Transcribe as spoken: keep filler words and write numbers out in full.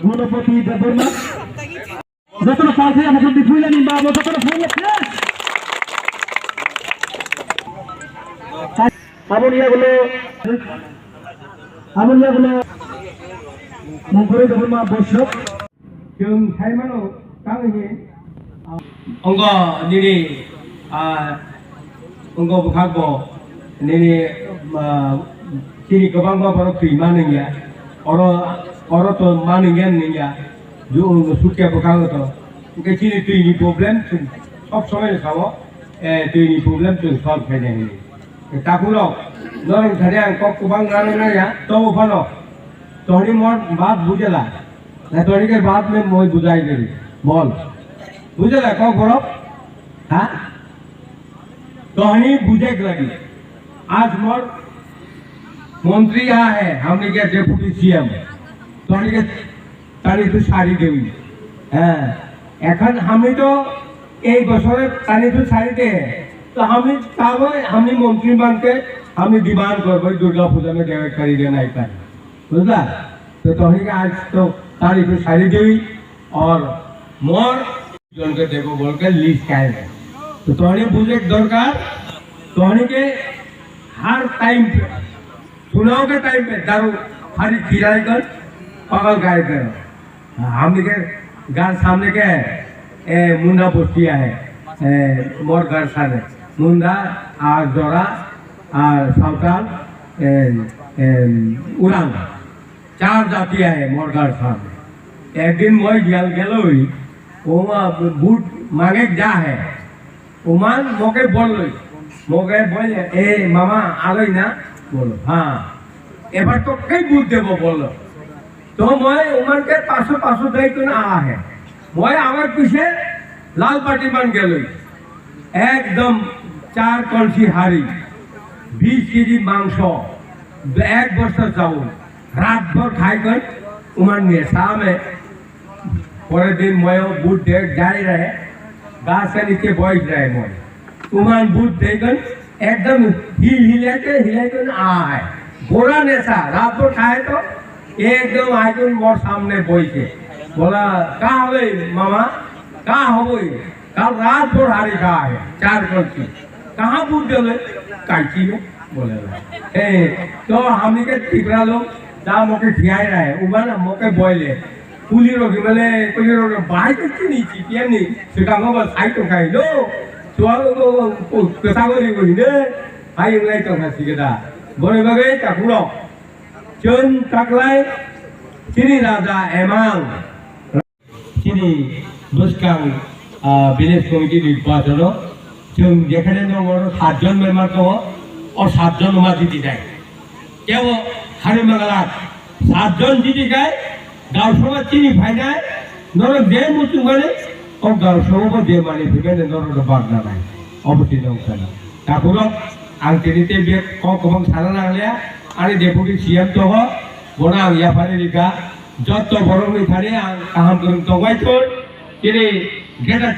Gunopati Debbarma. Jotono pal khe amokhe biphuilani ba abo jotono phone khe. Aboni yagulo, aboni yagulo Mongkore Debbarma Boisok. Chwng sai mano tang hini. Ongo nini, ah, Wngkha bwkhak bo nini, ah, chini kwbangma borok twi manwngya. Oro, oro to manwngya nungya. Ju-, sukya bwkhango to. Hwnkhe chini twini problem chwng sob somoi sao, eh, twini problem chwng solve khainai hwnwi. Takhurok, norok thani ang kok kwbang nangnai ya, tobo phano. Tohni mon baat bujela. Na tohni ke baat mein moi bujai de. Bol. Bujela kok borok? Ha? Tohni bujek lagi. Aaj mor montri aa hai, humne kya deputy C M. Tohni ke tani tu sari dewi. Ha. Ekhan humne to ek bosor tani tu sari de. To humne kab humne montri ban ke humne demand karbo Durga Puja mein debek kari de nahi kari. Bujhla? To tohni ke aaj to tani tu sari dewi. Or more jon ke debo bol ke list kahe. To tohni bujek dorkar, tohni ke har time pe, chunav ke time pe daru khali khilai kar pagal gaye kar. Humne ke ghar samne ke, eh, Munda bosti hai, eh, mor ghar samne Munda, aur Jora, aur Sautal, eh, eh, Urang. Char jati hai mor ghar samne. Ek din moi gel geloi, oma vote mange ja hai. Oman moke bolloi, moke bolle, "E mama, aloi na?" Bolo, "Ha." "Ebar to kai vote debo?" Bolo. To moi oman ke paso paso dai to na aa hai. Moi amar piche lal party man geloi. Ekdom char kolsi hari, bish kg mangso, ek bosta chawul, rat bhor khai koi, oman nesha mein. Pore din moi vote de jai rahe, ghas ke niche bois rahe moi. Oman vote de koi, ekdom hil hil ke hilai koi aa hai. Bura nesha, rat bhor khai to, ekdom aa koi mor samne boise. Bola, "Kaha hobe mama? Kaha hobe?" Kal rat bhor hari kha hai, char kolsi. Kaha vote dele? Kaichi mein? Bole na. Hey, to humne ke Tripura log, ja moke khiyai rahe, oman moke boile. Kuli rok himale, kuli rok bahai ke chini C P M ni, swkang o ba sai tong khai no. Sual ko, ko, ko, kwsa gori gori ne. Hai, ngai tong kha sikeda. Bore bagai takhurok. Chwng taklai, chini raja emang. Chini bwskang, ah, village committee ni bajar o chwng jekhane nongo satjon member tongo, o satjon ma jiti nai. Kebo hari mangala satjon jiti kai, gaon sabha chini phainai, norok je muchung mani, o gaon sabha bo je mani phimani norok bagna nai. Obo tini wng sana. Takhurok ang tini tei bek kok kwbang sana nangliya, ani deputy C M tongo, bono ang yaphari rikha. Jotto borokni thani ang kaham kwrwng tongbai thun, chini greater